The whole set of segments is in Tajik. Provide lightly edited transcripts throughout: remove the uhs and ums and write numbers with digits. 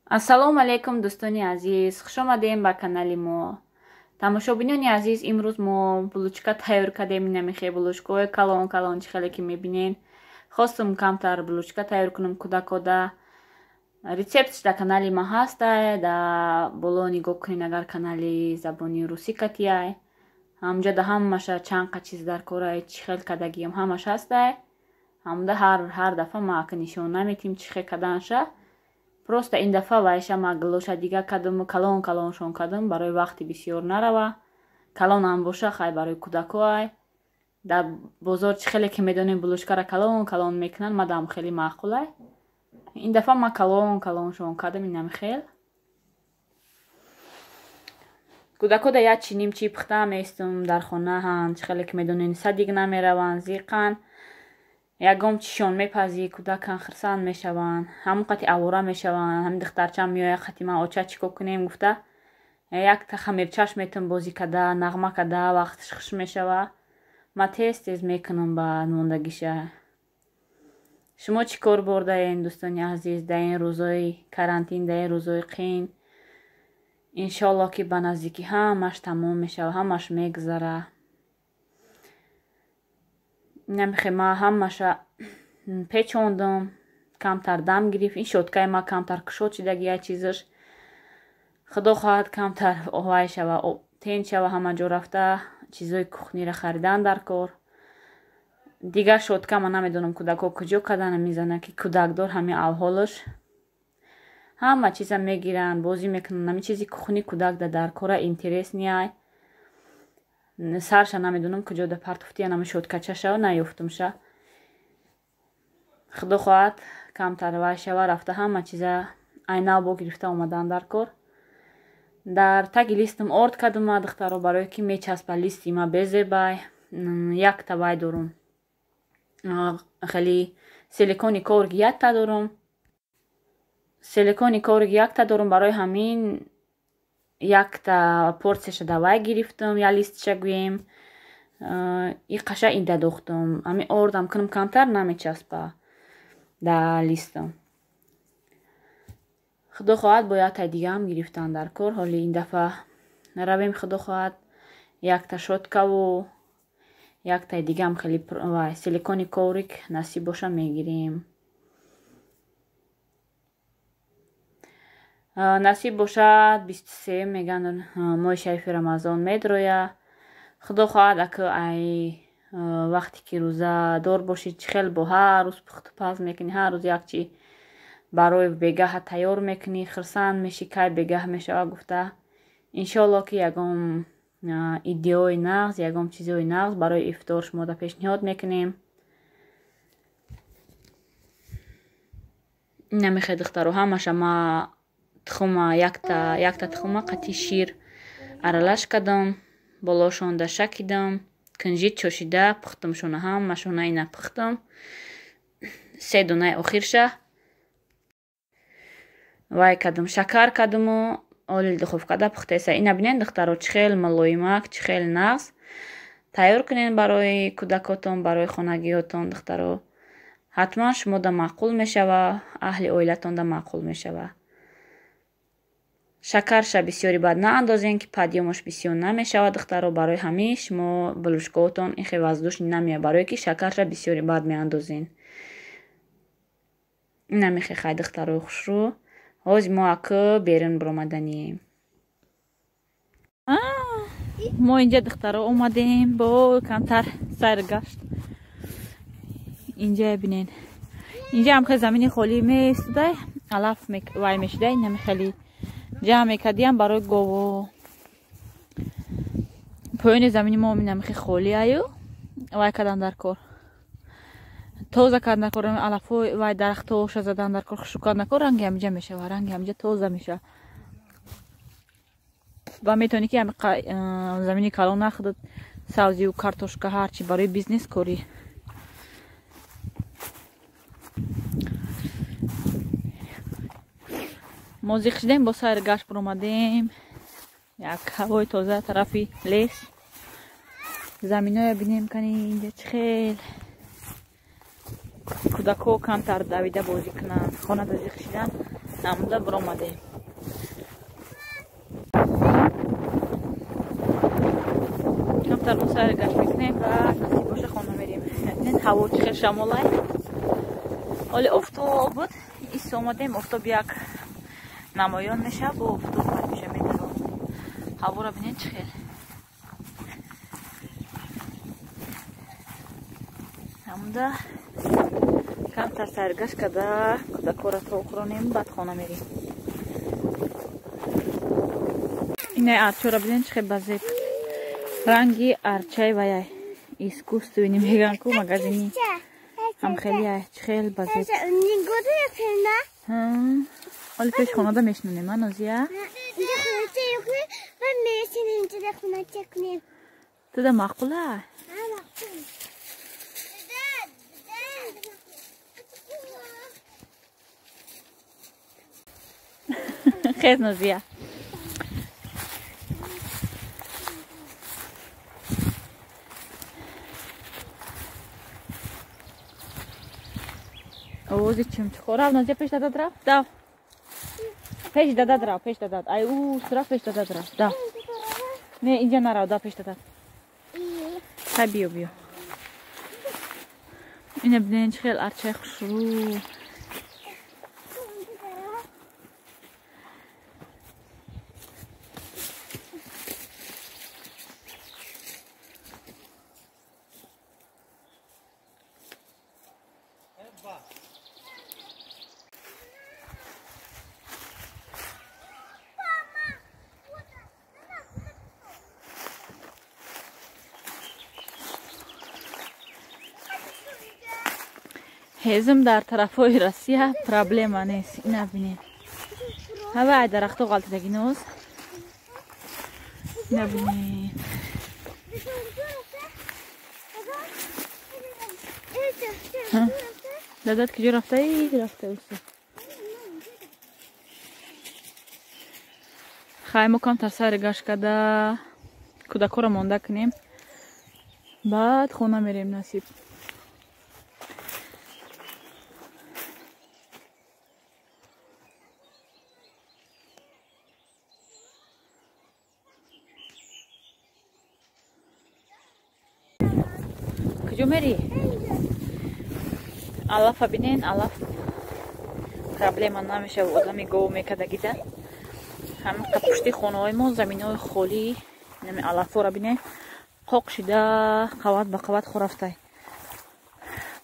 Ассалому алайкум дӯстони азиз, хуш омадем ба канали мо. Тамошобинони азиз, имрӯз мо булочка тайёр кардем. Инамихе булочкаҳои калон калон, чӣ хеле ки мебинен. Хостум камтар булочка тайёр кунам кӯдакода. Рецептш дар канали ма ҳастай, дар боло нигоҳ кунед, агар канали забони русӣ катияй. Ҳамҷа да ҳамаша чанд қа чиз дар корай, чӣ хел кардагиам ҳамаш ҳастай. Ҳамда ҳар дафъа ма ака нишон наметим чӣ хел карданша. Просто ин дафъа вайша ма гилоша дига кардам, калон калоншон кардам, барои вақти бисёр нарава. Калонам боша, хай барои кӯдакоай. Дар бозор чӣ хеле ки медонем булочкара калон калон мекунанд, мадам хеле маъқулай. Ин дафъа ма калон калоншон кардам, инам хел. Кӯдакода як чи ним чи пухта местум дар хона ҳанд, чӣ хеле ки медонем садик намераванд, зиқанд. Ягон чишон мепазӣ, кӯдакан хирсанд мешаванд, ҳамон қати авора мешаванд. Ҳамин духтарчам меояд қати ман, оча чӣ кор кунем гуфта, якта хамирчаш метум бозӣ када, нағма када, вақташ хуш мешава. Ма тез тез мекунам ба мондагиша. Шумо чӣ кор бурдаен, дӯстони азиз, дар ин рӯзои карантин, дар ин рӯзои қин? Иншоаллоҳ ки ба наздикӣ ҳамаш тамом мешава, ҳамаш мегузара. Намехе ма ҳамаша печондум, камтар дам гирифт. Ин щёткаи ма камтар кушод шидаги як чизаш. Худо хоҳад камтар вай шава, тен шава, ҳама ҷо рафта чизои кухнира харидан дар кор. Дигар щётка ма намедонам кӯдакҳо куҷо кардана мезананд, ки кӯдакдор ҳамин авҳолаш. Ҳама чиза мегиранд, бозӣ мекунанд. Ҳамин чизи кухни кӯдак дар кора интерес неай. Сарша намедонам куҷо да партофтия, нами щёткачаша наёфтумша. Худо хоҳад камтар вай шава, рафта ҳама чиза айнав бо гирифта омадан дар кор. Дар таги листам орд кардам духтаро, барое ки мечаспа листи ма безебай. Якта вай дорум. Хеле силикони коврик якта дорум. Силикони коврик якта дорум, барои ҳамин якта порсияша давай гирифтам, як листша гӯем. И қаша инда дохтам. Ҳамин ордам кунам камтар намечаспа дар листам. Худо хоҳад бо яктай дигаам гирифтан дар кор. Ҳоли ин дафъа наравем, худо хоҳад якта щёткаву яктай дигаам хеле вай силикони коврик насиб боша мегирем. Насиб бошад 23 меган моҳи шарифи Рамазон медроя. Худо хоҳад ака ай вақте ки рӯзадор бошӣ, чӣ хел бо ҳар рӯз пухтупаз мекунӣ, ҳар рӯз як чи барои бегаҳа тайёр мекунӣ, хирсанд мешӣ, кай бегаҳ мешава гуфта. Иншоаллоҳ ки ягон идеои нағз, ягон чизои нағз барои ифтор шумода пешниҳод мекунем. Инамехе духтаро, ҳамаша ма тухума якта тухума қати шир аралаш кардам, болошонда шакидам, кунжит чошида пухтамшона, ҳамашона ина пухтам. Се донаи охирша вай кардам, шакар кардаму олил духовкада пухтеса. Ина бинен духтаро, чӣ хел мулоимак, чӣ хел нағз. Тайёр кунен барои кӯдакотон, барои хонагиҳотон духтаро. Ҳатман шумода маъқул мешава, аҳли оилатонда маъқул мешава. Шакарша бисёри бад наандозен, ки падёмаш бисёр намешава духтаро. Барои ҳамин шумо булушкаотон ин хел воздушный намеяд, барое ки шакарша бисёри бад меандозен. Инамехе хай духтарои хушрӯ. Ҳозир мо ака берун биромаданием. Мо инҷа духтаро омадем бо камтар сайр гашт. Инҷа бинен. Инҷа ҳам хеле замини холӣ меистодай, алаф вай мешидай, инами хеле ҷамъ мекардиам барои гово. Поёни замини мо инами хеле холӣ аю, вай кардан дар кор. Тоза кардан дар кор, алафҳо вай дарахтоша задан дар кор, хушук кардан дар кор, ранги ҳамиҷа мешава, ранги ҳамиҷа тоза мешава. Ва метавонӣ ки замини калон нахӯрд, сабзию картошка ҳарчи барои бизнес корӣ. Мо зиқ шудем, бо сайр гашт биромадем. Як ҳавои тоза тарафи лес. Заминоя бинем кани инҷа чӣ хел кӯдакҳо камтар давида бозӣ кунанд, хонада зиқ шидан. Намуда биромадем. Камтар бо сайр гашт мекунем ва насиб боша хона мерем. Бинед ҳаво чӣ хел шамолай. Оли офтоб буд, ис омадем, офтоб як намоён меша, бо офтоб меша медаро. Ҳаворо бинед чӣ хел. Намуда камтар сайргашт карда кӯдакҳоро то хӯронем, баъд хона мерем. Инаи арчаро бинед чӣ хел базеб. Ранги арчаи ваяй искусственный меган ку магазини. Ҳам хеле ай чӣ хел базеб. Оли пеш хонада мешинонем, а Нозия? Туда маъқула? Хез Нозия. Овози чимчиқо. Рав Нозия, пеш дадад рав. Дав. Пеш дадад рав, пеш дадад. Ай ус рав, пеш дадад рав. Дав. Не, инҷа нарав, дав пеш дадад. Хай биё, биё. Ина бинед чӣ хел арчаи хушрӯ. Ҳезм дар тарафҳои Россия проблема нест. Ина бинед. Ҳава ай дарахто ғалтидаги ноз. Ина бинед. Дадат куҷо рафтаи? Рафта усо. Хай мо камтар сайри гашт карда кӯдакҳоро монда кунем. Баъд хона мерем насиб. Куҷо мери? Алафа бинен, алаф проблема намешава, одами гов мекардагида. Ҳамин пушти хонаҳои мо заминҳои холӣ, нами алафҳоро бинен, қоқ шида қават ба қават хорафтай.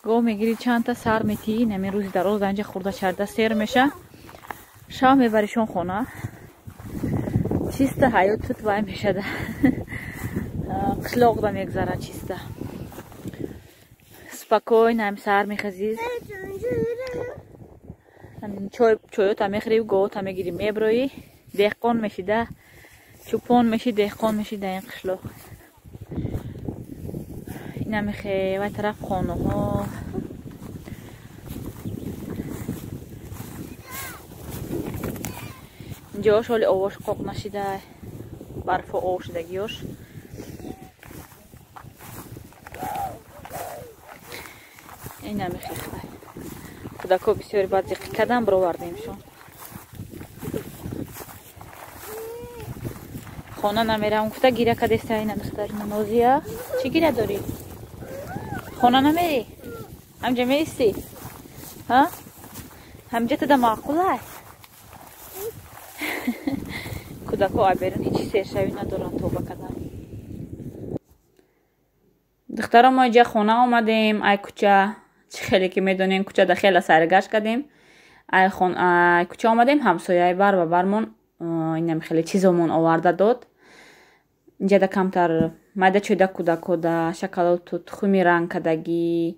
Гов мегири чандта сар метии, нами рӯзи дароз анҷа хурда чарда сер меша. Шав мебаришон хона. Чиста ҳаёт тут вай мешада. Қишлоқда мегзара чиста. Спокойно, ҳам сар мехазӣ. Чойота мехӯрӣ, говота мегирӣ, меброӣ, деҳқон мешида, чӯпон меши, деҳқон меши дар ин қишлоқ. Ина мехе вай тараф хонаҳо. Инҷош ҳоли овош қоқ нашида, барфо ов шидагиёш. Ина мехехай. Кӯдакҳо бисёри баъд зиқӣ кардам, бировардемшон. Хона намерам гуфта гиря кардеста ина духтари Нозия. Чӣ гиря дорӣ? Хона намерӣ? Ҳамҷа меистӣ? Ҳа? Ҳамҷа тада маъқулай? Кӯдакҳо аберун ҳеҷ сершавӣ надоранд тоба кардан. Духтаро мо инҷа хона омадем, ай кӯча. Чӣ хеле ки медонем, кӯчада хеле сайргашт кардем. Ай кӯча омадем, ҳамсояи бар ба бармон инам хеле чизомон оварда дод. Инҷада камтар майда чойда кӯдакҳода шоколаду тухми ранг кардагӣ,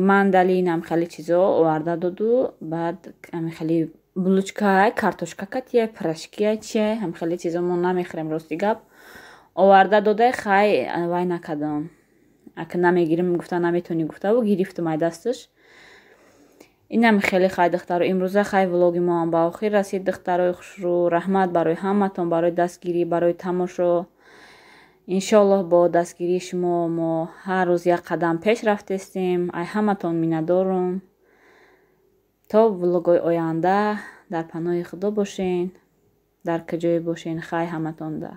мандали инам хеле чизо оварда доду. Баъд ами хеле булочка, картошка катия, пирожкия чия, ҳам хеле чизо мо намехӯрем, рости гап. Оварда додай, хай вай накардам. Ака намегирим гуфта наметонӣ гуфтаву гирифтум ай дасташ. Инам хеле хай духтаро, имрӯза хай влоги мо ҳам ба охир расид. Духтарои хушрӯ, раҳмат барои ҳаматон, барои дастгирӣ, барои тамошо. Иншоаллоҳ бо дастгирии шумо мо ҳар рӯз як қадам пеш рафтестем. Ай ҳаматон миннатдорум. То влогҳои оянда Дар паноҳи Худо бошен, дар куҷое бошен. Хай ҳаматонда.